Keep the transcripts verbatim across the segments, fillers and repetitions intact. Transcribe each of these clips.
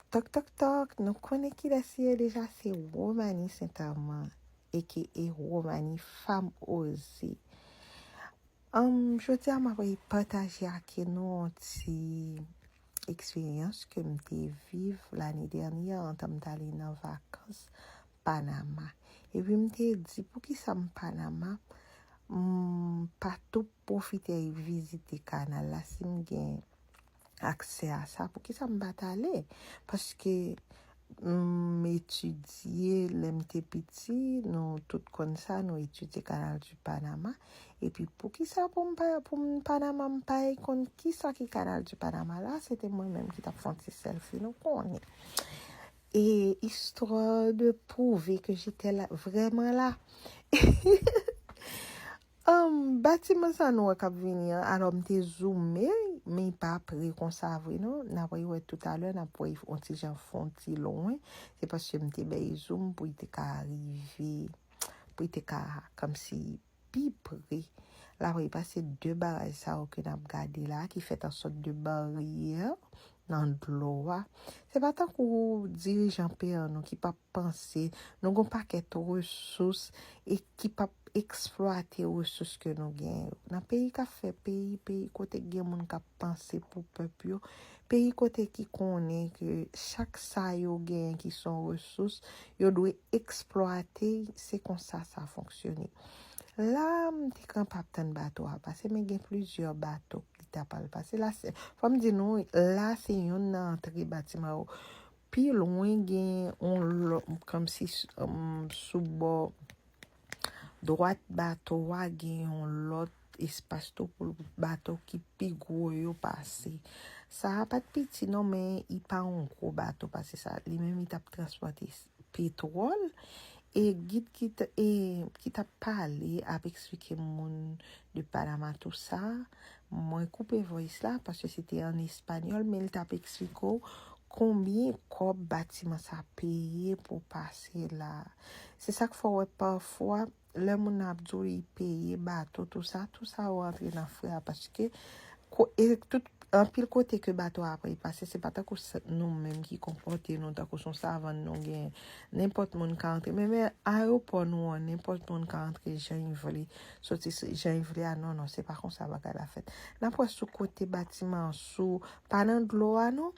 Tòk, tòk, tòk, nou konnen kilès li ye deja, se Romanie Saint-Armand, aka Romanie Femme Osée. Um, jodi a, m ap pataje ak nou yon ti eksperyans ke m te viv lane dènyè, antan m t ale nan vakans Panama. Epi m te di, poukisa m Panama, m pa tou pwofite vizite kanal la, si m gen aksè a sa, poukisa m pa t ale? Paske m etidye, lè m te piti, nou tout konn sa, nou etidye Kanal di Panama. Epi poukisa pou m pa, pou m Panama, m pa konn kisa ki Kanal di Panama la, se te mwen menm ki t ap fè yon ti selfie, nou konnen. Et histoire de prouver que j'étais là, vraiment là. Um, batiman sa nou wè k ap vini an, alò m te zoume, men li pa pre konsa vre non. N ap wè toutalè, n ap wè yon ti jan fè yon ti lwen. Se paske m te bay zoom pou li te ka rive, pou li te ka kòmsi pi pre. L ap pase de bagay sa yo ke n ap gade la, ki fèt an sòt de baryè nan dlo a. Se pa tankou dirijan peyi nou ki p ap panse, nou gon pakèt resous e ki p ap eksplwate resous ke nou gen yo. Nan peyi k ap fè peyi, peyi kote gen moun k ap panse pou pèp yo, peyi kote ki konnen ke chak sa yo genyen ki se yon resous, yo dwe eksplwate, se konsa sa fonksyone. La, m te kanpe ap tann bato a pase, men gen plizyè bato ki ta pral pase. La, se, fò m di nou, la, se youn nan antre batiman yo. Pi lwen, gen yon lòt, kòmsi, um, sou bò dwat bato a, gen yon lòt espas tou pou bato ki pi gwo yo pase. Sa a pa t piti non, men li pa yon gwo bato pase sa. Li menm, li t ap transpòte petwòl. E gid ki t, e, ki t ap pale, ap eksplike moun de Panama tou sa, mwen koupe voice la, paske se te an espanyòl, men li t ap eksplike w konbyen kòb batiman sa peye pou pase la. Se sa k fè w wè pafwa, lè moun nan ap di w li peye bato, tou sa, tou sa yo rantre nan frè a, paske ko-, e tout, anpil kote ke bato a ap pase, se pa tankou se nou menm ki konpòte nou tankou se yon savann nou gen, nenpòt moun ka antre. Men, men ayewopò nou an, nenpòt moun ka antre jan li vle, soti se, jan li vle a, non, non, se pa konsa bagay la fèt. N ap wè sou kote batiman an, sou, pa nan dlo a, non,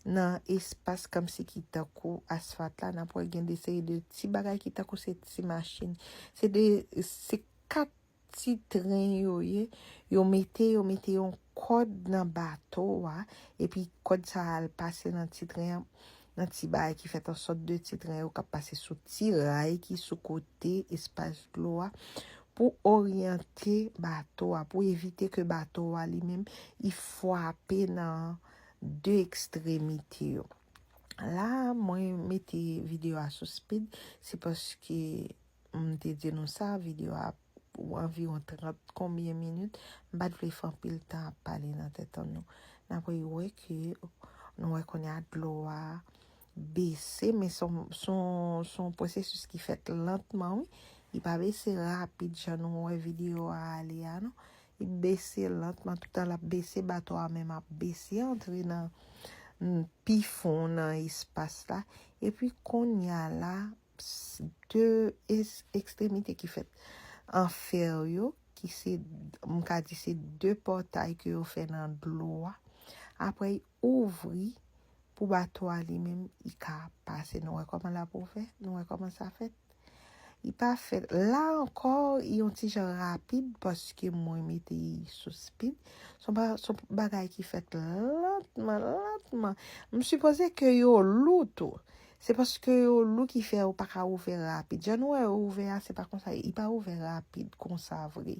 nan espas kòmsi ki tankou asfalt la, n ap wè gen de seri de ti bagay ki tankou se ti machin. Se de, se kat ti tren yo ye. Yo mete, yo mete yon kòd nan bato a, epi kòd sa a al pase nan ti tren an, nan ti bagay ki fèt an sòt de ti tren yo k ap pase sou ti ray ki sou kote espas dlo a, pou oryante bato a, pou evite ke bato a li menm, li frape nan de ekstremite yo. La, mwen mete videyo a sou speed, se paske m te di nou sa, videyo a anviwon trant konbyen minit, m pa t vle fè anpil tan ap pale nan tèt an nou. N ap wè ke, nou wè kounye a dlo a bese, men se yon, se yon, se yon pwosesis ki fèt lantman, wi. Li pa bese rapid jan nou wè videyo a ale a, non. Li bese lantman, toutan l ap bese, bato a menm ap bese, antre nan, n-, pi fon nan espas la. Epi kounye a la, s-, de es-, ekstremite ki fèt an fè yo, ki se, m ka di se de pòtay ke yo fè nan dlo a. Apre, y ouvri pou bato a li menm, li ka pase. Nou wè kòman l ap ouvè? Nou wè kòman sa fèt? Li pa fèt. La ankò, li yon ti jan rapid paske mwen mete li sou speed. Se yon ba-, se yon bagay ki fèt lantman, lantman. M sipoze ke yo lou tou. Se paske yo lou ki fè yo pa ka ouvè rapid. Jan nou wè yo ouvè a, se pa konsa. Li pa ouvè rapid konsa vre.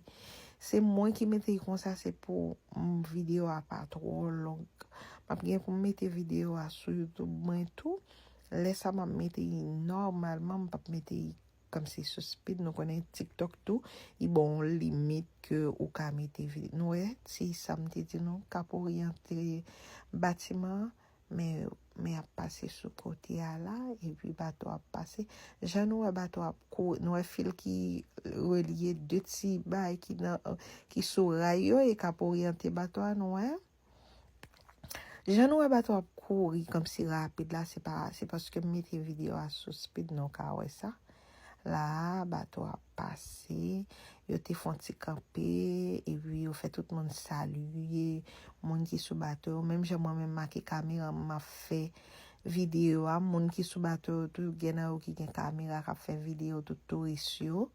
Se mwen ki mete l konsa, se pou, mm, videyo a pa twò long. M ap gen pou m mete videyo a sou YouTube mwen tou. Lè sa m ap mete l nòmalman, m p ap mete l kòmsi sou speed. Nou konnen TikTok tou, li ba w yon limit ke ou ka mete videyo. Nou wè, se sa m te di nou, k ap oryante batiman an, men, men ap pase sou kote a la, epi bato ap pase. Jan nou wè bato ap kouri, nou wè fil ki relye de ti bay ki nan, ki sou ray yo e k ap oryante bato a, nou wè. Jan nou wè bato ap kouri kòmsi rapid la, se pa, se paske m mete videyo a sou speed, nou ka wè sa. La, bato a pase, yo te fè yon ti kanpe, epi yo fè tout moun salye, moun ki sou bato yo. Menm jan mwen menm m ake kamera m, m ap fè videyo a, moun ki sou bato yo tou, gen nan yo ki gen kamera k ap fè videyo tout touris yo.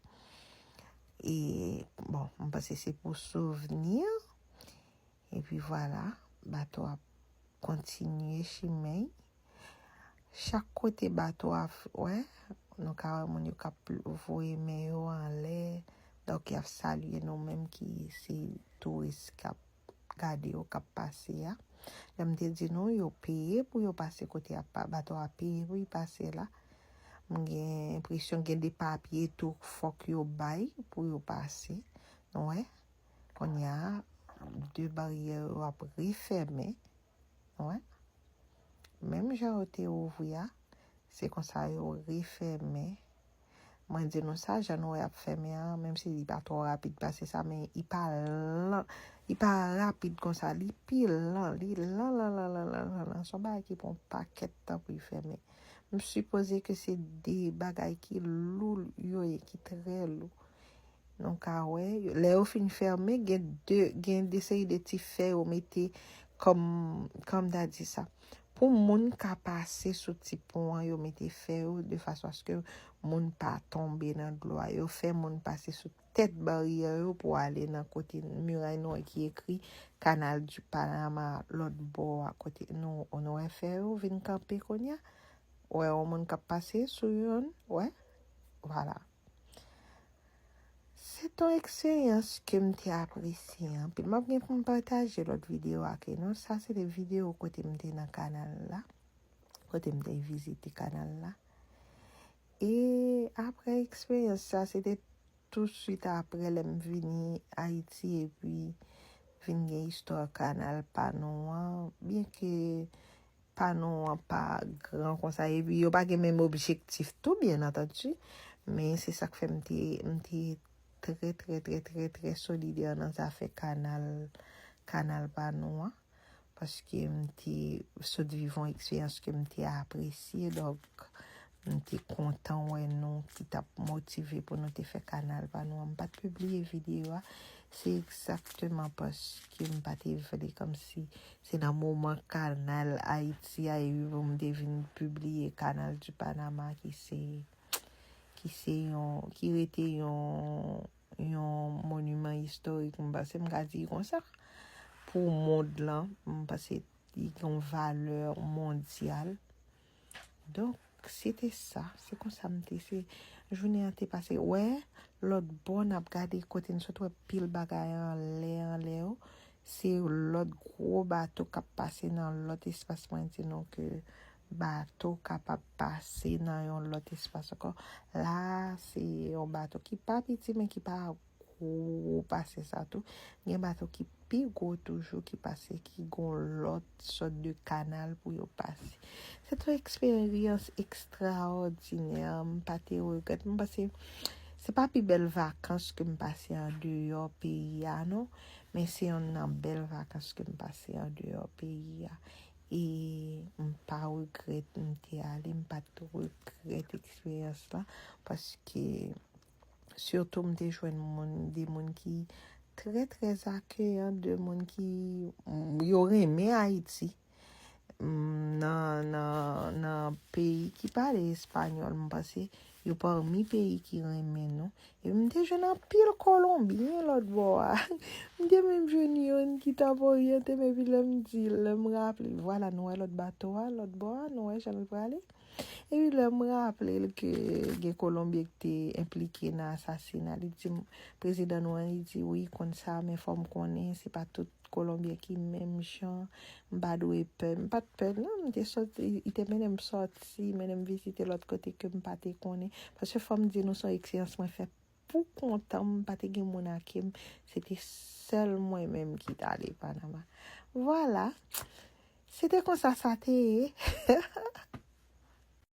E, bon, m panse se pou souvni. Epi vwala, bato ap kontinye chimen. Chak kote bato a, wè, nou ka wè moun yo k ap voye men yo anlè. Donk, y ap salye nou menm ki se touris k ap gade yo k ap pase a. Lè m te di nou, yo peye pou yo pase kote a, bato a peye pou y pase la. M gen enpresyon gen de papye tou fòk yo bay pou yo pase. Nou wè? Kounye a, de baryè yo ap refèmen. Wè. Menm jan yo te ouvri a, se konsa yo refèmen. Mwen di nou sa, jan nou wè ap fèmen an, menm si li pa twò rapid pase sa, men li pa lan, li pa rapid konsa, li pi lan, li lan, lan, lan, lan, lan, lan, lan. Se yon bagay ki pran yon pakèt tan pou li fèmen. M sipoze ke se de bagay ki lou yo ye, ki trè lou. Nou ka wè, lè yo fin fèmen, gen de, gen de seri de ti fè yo mete kòm, kòm ta di sa. Pou moun ka pase sou ti pon an, yo mete fè yo de fason aske moun pa tonbe nan dlo a. Yo fè moun pase sou tèt baryè yo pou ale nan kote miray nou wè ki ekri Canal du Panama lòt bò a kote nou, nou wè fè yo vin kanpe kounye a. Wè yon moun k ap pase sou youn, wè. Vwala. Se t on eksperyans ke m te apresye anpil. M ap gen pou m pataje lòt videyo ak nou. Sa se te videyo kote m te nan kanal la, kote m te vizite kanal la. E apre eksperyans sa, se te tousuit apre lè m vini Ayiti epi vin gen istwa kanal pa nou an. Byenke pa nou an pa gran konsa, epi yo pa gen menm objektif tou, byen antandi. Men se sa k fè m te, m te trè, trè, trè, trè, trè solidè nan zafè kanal, kanal pa nou an. Paske m te sot viv yon eksperyans ke m te apresye, donk m te kontan wè nou ki t ap motive pou nou te fè kanal pa nou an. M pa t pibliye videyo a, se egzakteman paske m pa te vle kòmsi se nan moman kanal Ayiti a, epi pou m te vin pibliye Canal du Panama ki se, ki se yon, ki rete yon, yon moniman istorik, m panse m ka di konsa, pou mond lan, m panse li gen yon valè mondyal. Donk, se te sa, se konsa m te, se jounen an te pase. Wè, lòt bò n ap gade kote n sot wè pil bagay anlè, anlè yo. Se lòt gwo bato k ap pase nan lòt espas. Mwen di nou ke bato kapab pase nan yon lòt espas ankò. La, se yon bato ki pa piti, men ki pa gwo pase sa tou. Gen bato ki pi gwo toujou ki pase, ki gon lòt sòt de kanal pou yo pase. Se yon eksperyans ekstraòdinè, m pa te regrèt. M panse se pa pi bèl vakans ke m pase andeyò peyi a, non. Men se yonn nan bèl vakans ke m pase andeyò peyi a. E m pa regrèt m te ale, m pa t regrèt eksperyans lan, paske sitou m te jwenn moun, de moun ki trè, trè akeyan, de moun ki, mm, yo renmen Ayiti. Mm, nan, nan, nan peyi ki pale espanyòl, m panse yo pami peyi ki renmen nou. E m te jwenn anpil Kolonbyen lòt bò a. M te menm jwenn youn ki t ap oryante m, epi lè m di, lè m raple, vwala, nou wè lòt bato a, lòt bò a, nou wè jan l prale. Epi lè m raple l ke gen Kolonbyen ki te enplike nan asasina, li di m, prezidan nou an, li di, wi, konn sa, men fò m konnen, se pa tout Kolonbyen ki menm jan, m pa dwe pè, m pa t pè, non, m te sòti, li te mennen m sòti, mennen m vizite lòt kote ke m pa te konnen. Paske fò m di nou, se yon eksperyans mwen fè pou kontan m, m pa te gen moun ake m, se te sèl mwen menm ki t ale Panama. Vwala, se te konsa sa te ye.